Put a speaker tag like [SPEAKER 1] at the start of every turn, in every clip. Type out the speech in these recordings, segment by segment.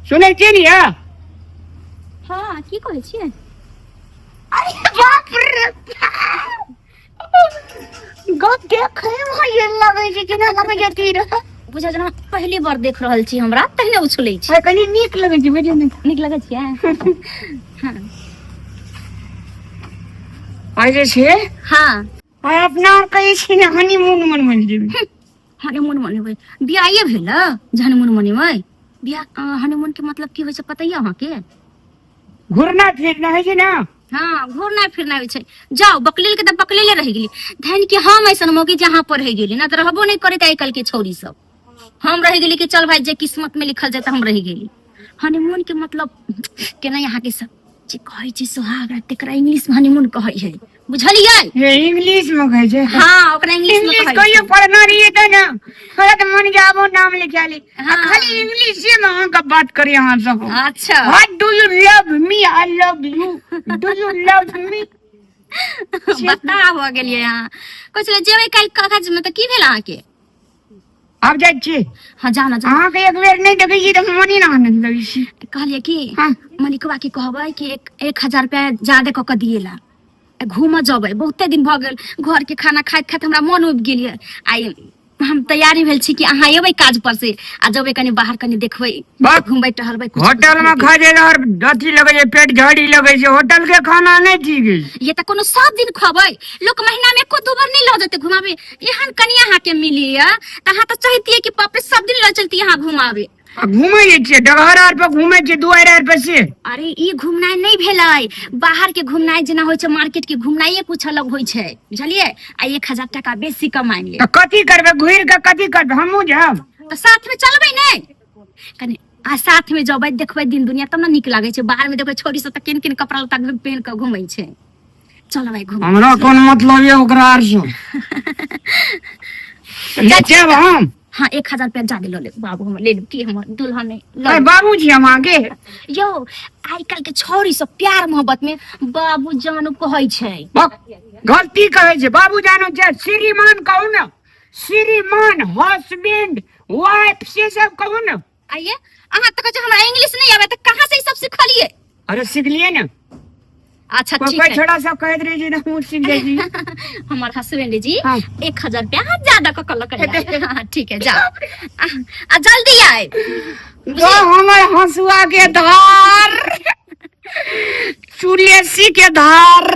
[SPEAKER 1] सुनै छियै ने यौ?
[SPEAKER 2] हँ की कहै छियै
[SPEAKER 1] अरे बाप रे बाप। गप देखै मे ये लगै छै जेना लगै छै तीर
[SPEAKER 2] बुझा जेना पहली बार देख रहल छी हमरा तहिना उछलै छी
[SPEAKER 1] अरे कनि नीक लगै छै बुझलियै ने
[SPEAKER 2] नीक लगै छियै हँ
[SPEAKER 1] आइ जे छै
[SPEAKER 2] हँ
[SPEAKER 1] आइ अपना आर कहै छी ने हनीमून मनबै जेबै
[SPEAKER 2] हनीमून मनेबै बियाहे भेल जे हनीमून मनेबै बियाह हनीमून के मतलब की होइ छै पता यऽ अहाँके
[SPEAKER 1] घुरना फिरना होइ छै ने
[SPEAKER 2] हँ घूरना फिरना होइ छै जाउ बकलेल के तऽ बकलेले रहि गेली धन कि हम ऐसन मौगी जहाँ पर रहि गेली ना तऽ रहबो नहि करैत आइ काल्हि के छौरी सब हम रहि गेली कि चल भाई जे किस्मत में लिखल जाए तऽ हम रहि गेली हनीमून के मतलब केना अहाँके सब जे कहै छै सोहाग रात तेकरा इंग्लिश में हनीमून कहै है बुझलियै
[SPEAKER 1] हे इंग्लिश में कहै छै
[SPEAKER 2] हाँ ओकरा इंग्लिश में
[SPEAKER 1] इंग्लिश
[SPEAKER 2] कहै
[SPEAKER 1] कहियो
[SPEAKER 2] छै
[SPEAKER 1] पढ़ना रहिए तऽ ने हमरा तऽ मन के आबो नाम लिखा ली आ
[SPEAKER 2] हाँ।
[SPEAKER 1] खाली इंग्लिश में अहाँके बात करी अहाँ सब
[SPEAKER 2] अच्छा
[SPEAKER 1] What do you love me? I love you. Do you love me?
[SPEAKER 2] बता भऽ गेलियै अहाँ कहै छलै जेबै काल्हि कागज में तऽ की भेल अहाँके
[SPEAKER 1] आब जाइ छी
[SPEAKER 2] हाँ जाउ ना जाउ
[SPEAKER 1] अहाँके एक बेर नहि देखै छी तऽ मने ने आनन्द लगै छै
[SPEAKER 2] कहलियै कि
[SPEAKER 1] हाँ।
[SPEAKER 2] मलिकवा के कहबै कि एक 1000 रुपया ज्यादे कऽ के दिएला घूमऽ जेबै बहुते दिन भऽ गेल घर के खाना खाइत खाइत हमरा मन उबि गेल यऽ आइ हम तैयारी भेल छी कि अहाँ एबै काज पर से आ जेबै कनि बाहर कनि देखबै
[SPEAKER 1] बाह।
[SPEAKER 2] घुमबै टहलबै कुछ
[SPEAKER 1] होटल में खा जे और अथी लगै छै पेट झड़ी लगै छै होटल के खाना नहि ठीक अछि
[SPEAKER 2] ये तऽ कोनो सब दिन खुआबै लोक महीना में एको दू बार नहि लऽ जेतै घुमाबे एहन कनिया अहाँके मिली यऽ तऽ अहाँ तऽ चाहतियै कि बाप रे सब दिन लऽ चलती अहाँ घुमाबे
[SPEAKER 1] आ घूमै जे छियै डगहर आर पर घूमै छियै दुआरि आर पर से
[SPEAKER 2] अरे ई घुमनाइ नहि भेलै बाहर के घुमनाइ जेना होइ छै मार्केट के घुमनाइए कुछ अलग होइ छै बुझलियै आ 1000 टाका बेसी कमाइ ले
[SPEAKER 1] तऽ कथी करबै घुरि कऽ कथी करबै हमहूँ जायब
[SPEAKER 2] तऽ साथ में चलबै नहि कनि आ साथ में जेबै देखबै दिन दुनिया तब ने नीक लागै छै बाहर में देखबै छोरी सब तऽ केहन केहन कपड़ा लत्ता पहिन कऽ घुमै छै चल भाई घूम
[SPEAKER 1] हमरा कोन मतलब ये ओकरा आर से ले जायब हम
[SPEAKER 2] हाँ 1000 रुपया ज्यादा लऽ लेब बाबू हमर ले लेब की हमर दुल्हन नहीं लऽ
[SPEAKER 1] अरे
[SPEAKER 2] लेब।
[SPEAKER 1] बाबूजी हम अहाँके
[SPEAKER 2] यौ आइ काल्हि के छौरी सब प्यार मोहब्बत में बाबू जानू कहै छै
[SPEAKER 1] बक, गलती कहै छै बाबू जानो छै श्रीमान कहू ने श्रीमान हस्बैंड वाइफ से सब कहू ने
[SPEAKER 2] आइए अहाँ तऽ कहै छै हमरा इंग्लिश नहि आबै तऽ कहाँ से ई सब सिखलियै
[SPEAKER 1] अरे सिखलिए ने
[SPEAKER 2] अच्छा
[SPEAKER 1] कोई
[SPEAKER 2] ठीक
[SPEAKER 1] कोई
[SPEAKER 2] है
[SPEAKER 1] छोड़ा सब कहैत रहे छै हमहूँ सीख जाइ छी
[SPEAKER 2] हमर हस्बैंड जी
[SPEAKER 1] हाँ।
[SPEAKER 2] 1000 रुपया अहाँ ज्यादा कऽ कऽ लऽ हाँ ठीक है जाओ आ जल्दी आए
[SPEAKER 1] तो हमर हंसुआ के धार चुलेसी के धार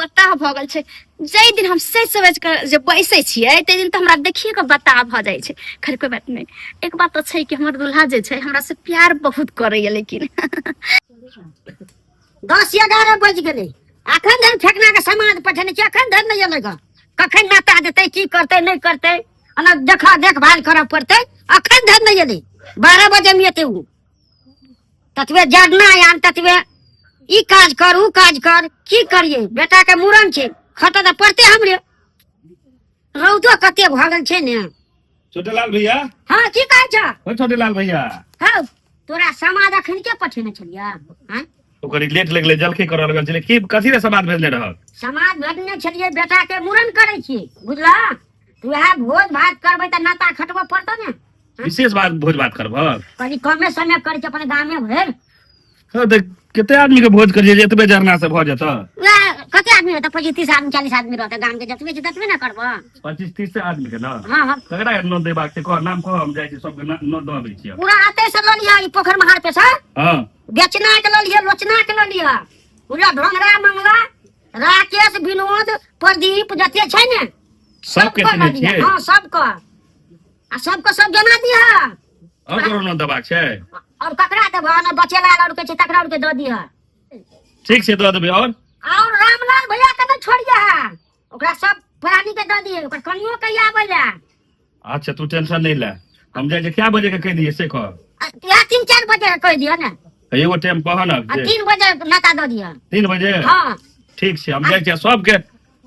[SPEAKER 2] बताह भऽ गेल छै जाहि दिन हम सजि सवरि कऽ जे बैसै छियै ताहि दिन तऽ हमरा देखिए कऽ बताह भऽ जाइ छै। खैर कोइ बात नहि, एक बात तऽ छै कि हमर दुल्हा जे छै हमरा से प्यार बहुत करैया। लेकिन
[SPEAKER 3] 10-11 बजि गेलै, अखन धरि फेकना के समाज पठेने छियै, अखन धरि नहि एलै गऽ। कखन नाता देतै, की करतै नहि करतै, एना देखा देखभाल करऽ पड़तै। अखन धरि नहि एलै, 12 बजे मे एतै ओ। ततबे जरना आन, ततबे ई काज कर ऊ काज कर। की करियै, बेटा के मूड़न छै, खटऽ तऽ पड़तै हमरे। रौदो कते भऽ गेल छै ने।
[SPEAKER 4] छोटेलाल भैया।
[SPEAKER 3] हाँ, की कहै छ?
[SPEAKER 4] ओ छोटेलाल भैया।
[SPEAKER 3] हौ, तोरा समाज अखन के पठेने छलियै हँ?
[SPEAKER 4] ओकर लेट लगले, जलखै करऽ लगल छलै। की कथी रे समाद भेजने रहक?
[SPEAKER 3] समाज भेजने छलियै, बेटा के मूड़न करै छियै, बुझलह? तऽ उएह भोज भात करबै तऽ नाता खटबऽ पड़तौ ने।
[SPEAKER 4] विशेष बात भोज भात करबह?
[SPEAKER 3] कनि कमे समय करै छै, अपन गामे भरि।
[SPEAKER 4] हँ, तऽ कते आदमी के भोज करियै जे एतबे जरना से भऽ जेतऽ?
[SPEAKER 3] उएह कते आदमी रहतै, 25-30 आदमी, 40 आदमी रहतै। गाम के जतबे छै ततबे ने करबह।
[SPEAKER 4] 25-30 आदमी के ने?
[SPEAKER 3] हाँ हाँ।
[SPEAKER 4] ककरा नोत देबाक छै? कह नाम कह, हम जाइ छी सबके नोत दऽ अबै छियै।
[SPEAKER 3] पूरा एतै से लऽ लिअ, ई पोखरि महार पे से।
[SPEAKER 4] हँ।
[SPEAKER 3] बेचना के लऽ लिअ, लोचना के लऽ लिअ, बुझल? ढोंगरा मंगला राकेश विनोद प्रदीप जते छै ने
[SPEAKER 4] सबके
[SPEAKER 3] सबके
[SPEAKER 4] चिन्है
[SPEAKER 3] लऽ लिअ।
[SPEAKER 4] छियै?
[SPEAKER 3] हँ, सबके, आ सबके सब जना दिह।
[SPEAKER 4] और ककरो नोत देबाक छै?
[SPEAKER 3] और ककरा देबह ने, बचेलाल और के छै, तकरा और के दऽ दिह।
[SPEAKER 4] ठीक छै, दऽ देबै। और?
[SPEAKER 3] और रामलाल भैया के नहि छोड़िए है, ओकरा सब प्राणी के दऽ दिहे, ओकर कनियो के आबै लए।
[SPEAKER 4] अच्छा, तू टेंशन नहीं ले, हम जाइ छियै। कए बजे के कहि दियै से कह।
[SPEAKER 3] आ, इएह 3-4 बजे के कहि दिअ ने।
[SPEAKER 4] एगो टाइम कह ने।
[SPEAKER 3] आ 3 बजे नाता दऽ दिअ।
[SPEAKER 4] 3 बजे?
[SPEAKER 3] हाँ।
[SPEAKER 4] ठीक छै, हम जाइ छियै सबके।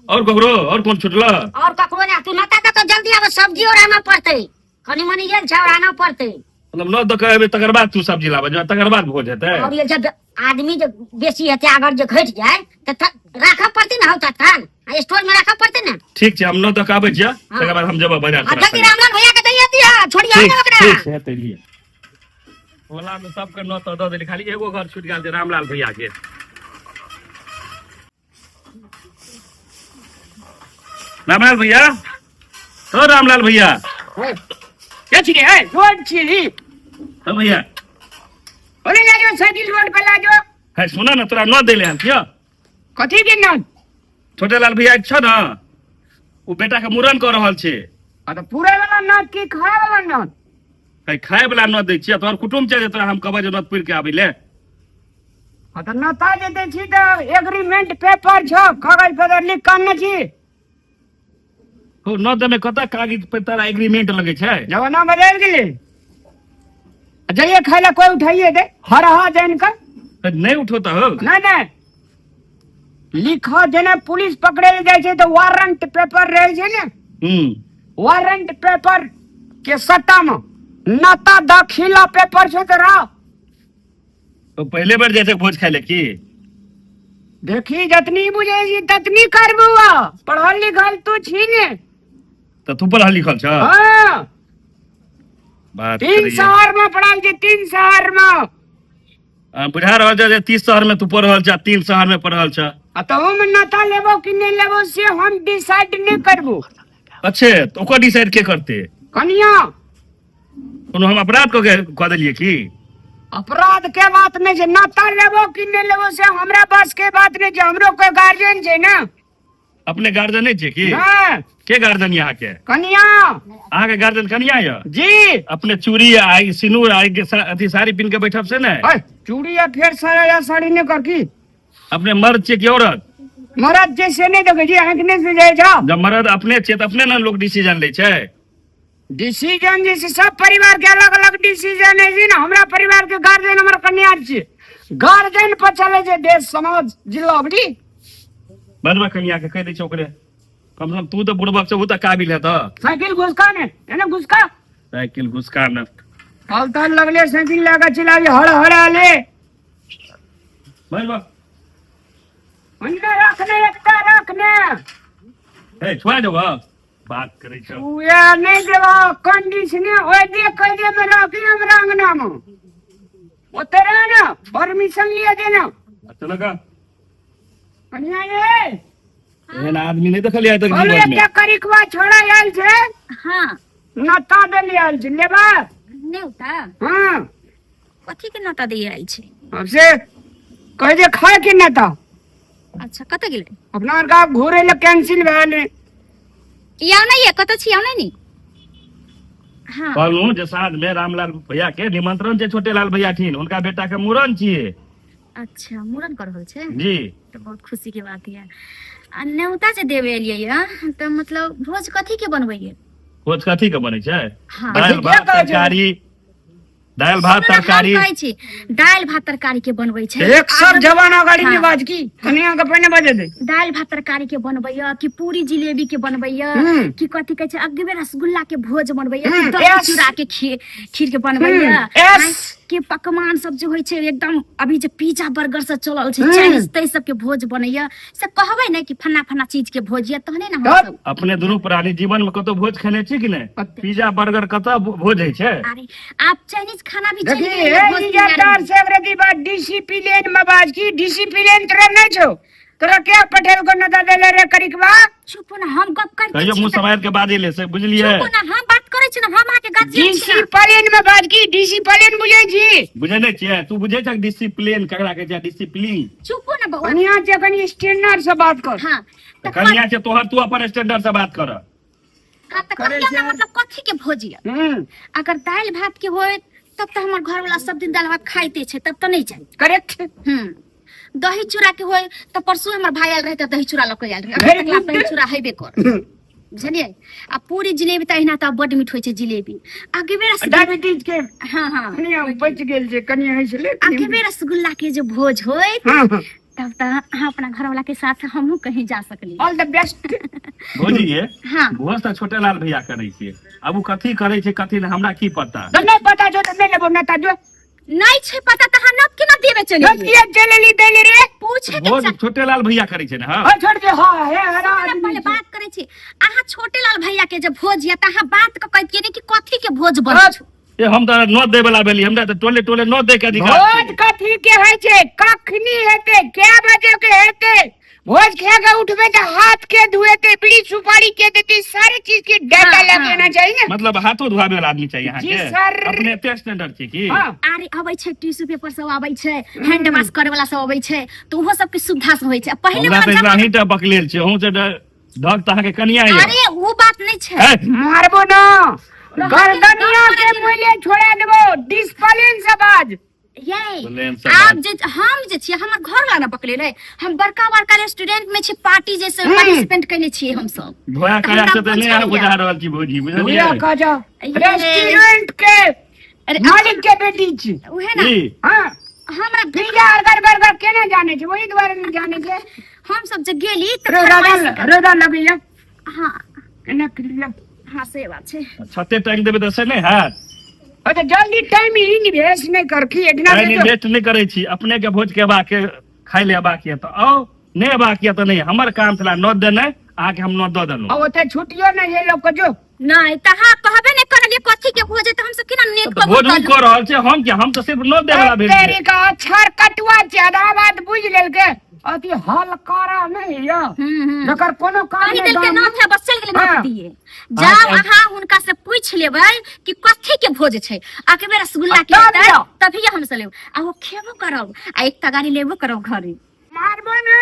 [SPEAKER 4] और ककरो, और कोन छुटल?
[SPEAKER 3] और ककरो नहि। तू नाता दऽ कऽ जल्दी आब, सब्जी और आनऽ पड़तै, कनि मनि गेल छै, और आनऽ पड़तै।
[SPEAKER 4] मतलब नौ दऽ कऽ एबै, तकर बाद तू सब्जी लाबऽ जेबऽ, तकर बाद भोज हेतै?
[SPEAKER 3] और ये जब आदमी जे बेसी हेतै, अगर जे घटि जाय तऽ राखऽ पड़तै ने, हौ तत्काल आ स्टोर में राखऽ पड़तै ने।
[SPEAKER 4] ठीक छै, हम नौ दऽ कऽ आबै छियै, तकर बाद हम जेबै बाजार।
[SPEAKER 3] आ जल्दी रामलाल भैया के दैये दिअ, छोड़िए
[SPEAKER 4] ठीक
[SPEAKER 3] ने ओकरा।
[SPEAKER 4] ठीक छै, हेतै, लिअ। टोला में सबके नौ दऽ देली, खाली एगो घर छूटि गेल छै रामलाल भैया के। रामलाल भैया, ओ रामलाल भैया।
[SPEAKER 1] के छियै ए रोड छी।
[SPEAKER 4] ओ भैया।
[SPEAKER 1] ओने ला जो साइकिल रोड पर ला जो।
[SPEAKER 4] है सुना ना, तोरा न देले हन किया?
[SPEAKER 1] कथी के नाम?
[SPEAKER 4] छोटे लाल भैया छ न, ओ बेटा के मुड़न कर रहल छै।
[SPEAKER 1] आ तऽ पूरे वाला नाच की खाए वाला नाच?
[SPEAKER 4] है खाए वाला न दै छियै, तोहर कुटुम छै जे तोरा हम कहबै जे नत पुरि के आबै ले।
[SPEAKER 1] आ तऽ नता जे दै छी तऽ एग्रीमेंट पेपर छौ, कागज पत्र लिख कऽ आनने छी।
[SPEAKER 4] हो न देमे कतऽ कागज पे तोरा एग्रीमेंट लगै छै?
[SPEAKER 1] जमाना बदलि गेलै। जाइए खाय ला कोई उठाइए दे हरहा जान कऽ।
[SPEAKER 4] तऽ नहि उठो तऽ हो।
[SPEAKER 1] नहीं नहीं, लिखो जेना पुलिस पकड़े ले जाइ छै तऽ वारंट पेपर रहै छै ने। वारंट पेपर के सट्टा में नता दाखिला पेपर छै तोरा।
[SPEAKER 4] तो पहले बेर जाइ छै भोज खाय ले की?
[SPEAKER 1] देखी जतनी बुझै छी ततनी कर बौआ, पढ़ल लिखल तू छी ने।
[SPEAKER 4] तऽ तू पढ़ल लिखल छ?
[SPEAKER 1] हाँ।
[SPEAKER 4] बात
[SPEAKER 1] तीन
[SPEAKER 4] करैया।
[SPEAKER 1] शहर में पढ़ल छी, 3 शहर में।
[SPEAKER 4] आ, बुझा रहल छै जे 30 शहर में तू पढ़ल छ, 3 शहर में पढ़ल छ।
[SPEAKER 1] आ तऽ हम नता लेबो कि नहि लेबो से हम डिसाइड नहि करबो।
[SPEAKER 4] अच्छे, तऽ ओकर डिसाइड के करते?
[SPEAKER 1] कनिया।
[SPEAKER 4] कोनो हम अपराध कऽ के कऽ देलियै की?
[SPEAKER 1] अपराध के बात नहीं छै, नाता लेबो कि नहि लेबो से हमरा बस के बात नहीं छै, हमरो कोई गार्जियन छै ने।
[SPEAKER 4] अपने गार्जियन नहीं छै की?
[SPEAKER 1] नहीं।
[SPEAKER 4] के गार्जियन यहाँ के?
[SPEAKER 1] कनिया।
[SPEAKER 4] अहाँ के गार्जियन कनिया यऽ?
[SPEAKER 1] जी।
[SPEAKER 4] अपने चूड़ी आ ई सिनूर आ ई के अथी साड़ी पिन के बैठब से ने?
[SPEAKER 1] अय, चूड़ी या फेर साड़ा या साड़ी नहीं कर की?
[SPEAKER 4] अपने मर्द छियै कि औरत?
[SPEAKER 1] मर्द जे से नहीं देखे जी, आँख नहीं से जाय जा।
[SPEAKER 4] जब मर्द अपने छियै तऽ अपने ने लोग डिसीजन लै छै।
[SPEAKER 1] डिसीजन जे छै सब परिवार के अलग अलग डिसीजन है जी ने। हमरा परिवार के गार्जियन हमर कन्या छी, गार्जियन पर चले छै देश समाज जिला बुझी।
[SPEAKER 4] बजबा कन्या के कहि दै छै ओकरे, कम से कम तू तऽ बुढ़बक छै, ओ तऽ काबिल है तऽ।
[SPEAKER 1] साइकिल घुसका ने, एने घुसका।
[SPEAKER 4] साइकिल घुसका ने।
[SPEAKER 1] कल तक लगले साइकिल लगा चलाबी हड़ हड़ आले।
[SPEAKER 4] बजबा।
[SPEAKER 1] उनका रखने एकटा रखने।
[SPEAKER 4] ए छुआ देबो बात करै छौ।
[SPEAKER 1] उया नहीं देबो कंडीशन ओइ दे कह दे में रखी हमरा अंगना में। ओते रह ना, परमिशन लिया देना।
[SPEAKER 4] चलो का।
[SPEAKER 1] कन्या ये।
[SPEAKER 4] एहन आदमी नहीं देखलियै आइ तक
[SPEAKER 1] बोलो
[SPEAKER 4] जीवन में।
[SPEAKER 1] एकटा करिकवा छोड़ा आयल छै।
[SPEAKER 2] हाँ।
[SPEAKER 1] नता देली आयल छै, लेबा?
[SPEAKER 2] नेवता?
[SPEAKER 1] हाँ।
[SPEAKER 2] कथी के नता दे आयल छै?
[SPEAKER 1] अब से कह दे खाए के नता।
[SPEAKER 2] अच्छा, कतऽ गेलै?
[SPEAKER 1] अपना आर का घूरे ले कैंसिल भेल।
[SPEAKER 2] याव नहीं है, कतऽ छी याव नहीं नी? हाँ।
[SPEAKER 4] कहलहुँ जे साँझ में रामलाल भैया के निमंत्रण छै, छोटे लाल भैया ठीन हुनका बेटा के मुड़न छियै।
[SPEAKER 2] अच्छा, मुड़न कर रहल छै?
[SPEAKER 4] जी।
[SPEAKER 2] तऽ बहुत खुशी के बात यऽ। आ न्योता जे देवे एलियै यऽ तऽ मतलब भोज कथी के बनबैये?
[SPEAKER 4] भोज कथी के बनै छै?
[SPEAKER 2] हाँ।
[SPEAKER 4] दालि भात
[SPEAKER 1] कथी के कहै छै?
[SPEAKER 4] तरकारी, दालि भात
[SPEAKER 2] सुनू ने, हम
[SPEAKER 4] तरकारी।
[SPEAKER 2] कहै छी दालि भात तरकारी के बनबै छै।
[SPEAKER 1] एक सब जवान अगाडि
[SPEAKER 2] हाँ।
[SPEAKER 1] नहीं बाज की कनिया के पहिने बजे दे।
[SPEAKER 2] दालि भात तरकारी के बनबैया कि पूरी जिलेबी के बनबैया कि कथी कहै छै अगबे रसगुल्ला के भोज बनबैया कि दही चूड़ा के खीर के बनबैया,
[SPEAKER 1] एस।
[SPEAKER 2] के पकवान सब जे होइ छै एकदम अभी जे पिज्जा बर्गर सब चलल छै, चाइनीज तै सब के भोज बनैया, से कहबै ने कि फन्ना फन्ना चीज के भोज या तहने ने हम
[SPEAKER 1] तब?
[SPEAKER 2] सब।
[SPEAKER 4] अपने दुनू प्राणी जीवन में कतौ भोज खेने छी कि नहि? पिज्जा बर्गर कतऽ भोज होइ छै?
[SPEAKER 2] अरे आप चाइनीज खाना भी चलि
[SPEAKER 1] देखी
[SPEAKER 2] गेलै,
[SPEAKER 1] हे
[SPEAKER 2] भोज
[SPEAKER 1] इज्जतदार
[SPEAKER 2] तैयार
[SPEAKER 1] से अवरदी बात डीसीपी लेन में बाज की डीसीपी लेन तोरा नहीं छौ, तोरा क्या पटेल को नदा देले रे करिकवा?
[SPEAKER 2] चुप ना, हम गप करते
[SPEAKER 4] कहियो
[SPEAKER 2] छी
[SPEAKER 4] मुँह
[SPEAKER 2] तऽ-
[SPEAKER 4] सम्हारि के बाजै ले से बुझलियै?
[SPEAKER 2] चुप ना, हम बात करै छी ना, हम अहाँके गार्जियन छी
[SPEAKER 1] डीसी
[SPEAKER 2] ना।
[SPEAKER 1] प्लेन में बाज की डीसी प्लेन बुझै छी?
[SPEAKER 4] बुझै नहि छियै? तू बुझै छक डिसिप्लिन ककरा कहै छै? डिसिप्लिन।
[SPEAKER 2] चुप ना बौआ।
[SPEAKER 1] कनिया छै कनि स्टैंडर्ड से बात कर।
[SPEAKER 2] हाँ, तऽ
[SPEAKER 4] कनिया छै तोहर, तू अपन स्टैंडर्ड से बात कर।
[SPEAKER 2] हाँ, तऽ
[SPEAKER 1] करै
[SPEAKER 2] कहियो ना,
[SPEAKER 1] छै।
[SPEAKER 2] मतलब कथी के भोज यऽ? अगर दालि भात के होय तब तऽ हमर घर वाला सब दिन दालि भात खाइते छै, तब तऽ नहि चाही।
[SPEAKER 1] करेक्ट।
[SPEAKER 2] दही चूड़ा के होय तऽ परसू हमर भाई आयल रहे तऽ दही चूड़ा लऽ के आयल रहे,
[SPEAKER 1] Very
[SPEAKER 2] अखन तक
[SPEAKER 1] good.
[SPEAKER 2] दही चूड़ा हेबे कर बुझलियै। आ पूरी जिलेबी तऽ अहिना तऽ बड मीठ होइ छै जिलेबी। आ गेबे रसगुल्ला,
[SPEAKER 1] डायबिटीज के
[SPEAKER 2] हाँ हाँ
[SPEAKER 1] कनिया बचि गेल छै, कनिया होइ छलै।
[SPEAKER 2] आ गेबे रसगुल्ला के जे भोज होय
[SPEAKER 1] हाँ हाँ
[SPEAKER 2] तब तऽ अहाँ अपना घर वाला के साथ हमहूँ कहीं जा सकली।
[SPEAKER 1] ऑल द बेस्ट।
[SPEAKER 4] भौजी ये
[SPEAKER 2] हाँ।
[SPEAKER 4] भोज तऽ छोटे लाल भैया करै छै, आब ओ कथी करै छै कथी नहि हमरा की पता।
[SPEAKER 1] तऽ नहि पता छौ तऽ नहि लेबो नता जो।
[SPEAKER 2] नहीं छै पता तऽ अहाँ नब केना देबे चले?
[SPEAKER 1] नत किया चलेली देली रे?
[SPEAKER 2] पूछे के
[SPEAKER 4] भोज
[SPEAKER 2] चाही।
[SPEAKER 4] छोटे लाल भैया करै छै ने? हाँ।
[SPEAKER 1] हाँ, छोड़ दे, हाँ, हे हरा
[SPEAKER 2] सुनू ने,
[SPEAKER 1] आदमी
[SPEAKER 2] पहिले
[SPEAKER 1] छै।
[SPEAKER 2] बात करै छी अहाँ छोटे लाल भैया के जे भोज या तऽ अहाँ बात कऽ कहतियै ने कि कथी के भोज बनै
[SPEAKER 1] हाँ।
[SPEAKER 2] छौ।
[SPEAKER 4] ए हम तऽ नोत दै वाला भेली, हमरा तऽ टोले टोले नोत दै के अधिकार
[SPEAKER 1] भोज
[SPEAKER 4] छै।
[SPEAKER 1] कथी के होइ छै, कखनी हेतै, कै बजे के हेतै, भोज खा के उठबै तऽ हाथ के धुएतै, बीड़ी सुपारी के देतै, सारे चीज के डाटा लगेना चाहिए ने।
[SPEAKER 4] मतलब हाथो धुआबे वाला आदमी चाहिए
[SPEAKER 1] जी
[SPEAKER 4] अहाँके?
[SPEAKER 1] सर।
[SPEAKER 4] अपने एते स्टैंडर्ड छै की?
[SPEAKER 1] हाँ।
[SPEAKER 2] अरे अबै छै टिश्यू पेपर सब आबै छै, हैंड वाश करे वाला सब अबै छै, तऽ ओहो सबके सुविधा से होइ छै। आ पहिले
[SPEAKER 4] हमरा
[SPEAKER 2] वाला
[SPEAKER 4] तऽ
[SPEAKER 2] जमाना-
[SPEAKER 4] अहीं टा बकलेल छै, अहूँ से ढक तऽ अहाँके कनिया यऽ।
[SPEAKER 2] अरे वो बात नहीं छै।
[SPEAKER 4] है?
[SPEAKER 1] मारबो ना, गर्दनिया के पहिले छोड़ा देबो, डिस्प्लेन से बाज।
[SPEAKER 2] ये
[SPEAKER 4] प्लेन से
[SPEAKER 2] आब
[SPEAKER 4] बात।
[SPEAKER 2] जे हम जे छियै, हमर घर वाला ने पकड़े रहे, हम बड़का बड़का रेस्टोरेंट में छी, पार्टी जैसे पार्टिसिपेंट कने छियै हम सब।
[SPEAKER 4] धोया काया से तऽ नहि अहाँ
[SPEAKER 2] हमरा
[SPEAKER 4] बुझा रहल छी भौजी, बुझलियै?
[SPEAKER 1] बुझा का जा
[SPEAKER 2] ये।
[SPEAKER 1] रेस्टोरेंट के
[SPEAKER 2] अरे
[SPEAKER 1] मालिक के बेटी छी।
[SPEAKER 2] उहे ना।
[SPEAKER 4] की?
[SPEAKER 1] हाँ।
[SPEAKER 2] हमरा
[SPEAKER 1] पिज्जा अर्गर बर्गर केना जाने छै, वही दुआरे नहि जाने छै।
[SPEAKER 2] हम सब जे गेली तऽ
[SPEAKER 1] रोजा
[SPEAKER 2] फरमाइश कर-
[SPEAKER 1] रोजा लगैया।
[SPEAKER 2] हाँ।
[SPEAKER 1] एना क्रिया।
[SPEAKER 2] हाँ, से बात छै।
[SPEAKER 4] छते टांगि देबै तऽ से नहि हैत।
[SPEAKER 1] अच्छा जल्दी टाइम इन्वेस्ट नहि करखी एतना।
[SPEAKER 4] टाइम इन्वेस्ट नहि करै छी। अपने के भोज के अबाक खाइ ले अबाक यऽ तऽ आउ, नहि अबाक यऽ तऽ नहि। हमर काम छला नोत देनाइ, अहाँके हम नोत दऽ देलहुँ।
[SPEAKER 1] आ ओते छुट्टियो नहि है लोग के जो।
[SPEAKER 2] नहि तऽ अहाँ कहबे नहि करलियै कथी के भोज है, तऽ हमसब केना नेट
[SPEAKER 4] तऽ
[SPEAKER 2] पर
[SPEAKER 4] भोज हम कऽ रहल छी, हम क्या, हम तऽ सिर्फ नोत देय वाला भेल
[SPEAKER 1] तेरी
[SPEAKER 4] छियै।
[SPEAKER 1] का अक्षर कटुआ छै, आधा बात बुझ लेलके, अथी हलकारा नहीं यऽ जकर कोनो काम
[SPEAKER 2] कहि
[SPEAKER 1] नहि
[SPEAKER 2] देलकै
[SPEAKER 1] गाम में।
[SPEAKER 2] नाथ है, बस चलि गेलै।
[SPEAKER 1] हाँ।
[SPEAKER 2] नोत दिए जाउ, अहाँ हुनका से पूछि लेबै कि कथी के भोज छै, अकबे रसगुल्ला के
[SPEAKER 1] तब
[SPEAKER 2] हेतै,
[SPEAKER 1] जाउ।
[SPEAKER 2] तभी हम से लेब आ ओ खेबो करब आ एक तगारी लेबो करब घरे।
[SPEAKER 1] मारबो ना।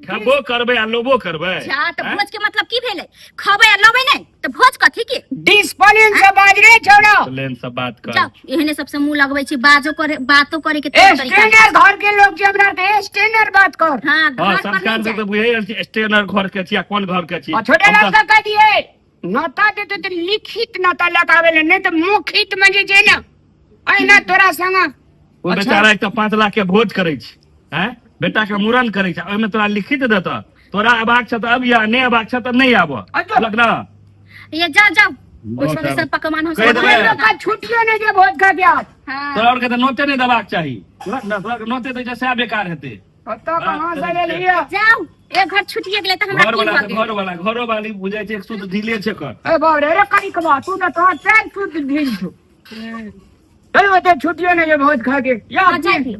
[SPEAKER 4] खेबो करबै आ लोबो करबै।
[SPEAKER 2] जा तऽ
[SPEAKER 4] आँय?
[SPEAKER 2] भोज के मतलब की भेलै? खबै आ लेबै नहि तऽ भोज कथी के?
[SPEAKER 1] डिस्प्लेन से बाज रे छौड़ा।
[SPEAKER 4] प्लेन से बात कर।
[SPEAKER 2] जाउ, एहने सबसे मुंह लगबै छी, बाजो करे बातो करे के तौर तरीका।
[SPEAKER 1] स्टेनर घर के लोग जे हमरा के स्टेनर बात कर।
[SPEAKER 2] हाँ,
[SPEAKER 4] हाँ,
[SPEAKER 2] घर पर
[SPEAKER 4] संस्कार
[SPEAKER 2] नहि
[SPEAKER 4] से
[SPEAKER 2] जाय।
[SPEAKER 4] तऽ बुझै रहल छी स्टेनर घर के छी आ कोन घर के छी।
[SPEAKER 1] और छोटे
[SPEAKER 4] हम
[SPEAKER 1] लाल
[SPEAKER 4] तऽ
[SPEAKER 1] का कह दिए नता देते तो लिखित नता लगावे ले, नहीं तो मौखित में जे छै ना अहिना तोरा संग।
[SPEAKER 4] ओ
[SPEAKER 1] अच्छा।
[SPEAKER 4] बेचारा एक तऽ 5 लाख के भोज करै छै, हैं, बेटा के मूड़न करै छै, ओहिमे तोरा लिखित देतऽ, तोरा अबाक छ तऽ अबिया, नहि अबाक छ तऽ नहि आबऽ।
[SPEAKER 1] अच्छा।
[SPEAKER 4] बुझलक ना?
[SPEAKER 2] ये जा जाउ,
[SPEAKER 4] बहुत
[SPEAKER 2] ओइ सब पकवान हम
[SPEAKER 4] कहि
[SPEAKER 2] सब
[SPEAKER 4] देबै।
[SPEAKER 1] लोग का छुट्टियो नहीं जे भोज खा के आओ।
[SPEAKER 2] हाँ।
[SPEAKER 4] तोरा आरके तऽ नोते नहि देबाक चाही, बुझलक ना? तोरा आरके नोते दै छै सएह बेकार हेतै।
[SPEAKER 1] कतऽ कहाँ से लेलियै?
[SPEAKER 2] जाउ, एक घर छुटिए गेलै तऽ हमरा
[SPEAKER 4] घर
[SPEAKER 2] की
[SPEAKER 4] वाला
[SPEAKER 2] भऽ गेल?
[SPEAKER 4] घर वाला घरो वाली बुझै छै एक शुद्ध ढीले छै कर।
[SPEAKER 1] ए बाप रे, रे कनिकबा, तू तऽ तोहर पैर शुद्ध ढील छौ। चल ओते छुट्टियो नहीं जे भोज खा के या।
[SPEAKER 2] हाँ, जाय दियौ।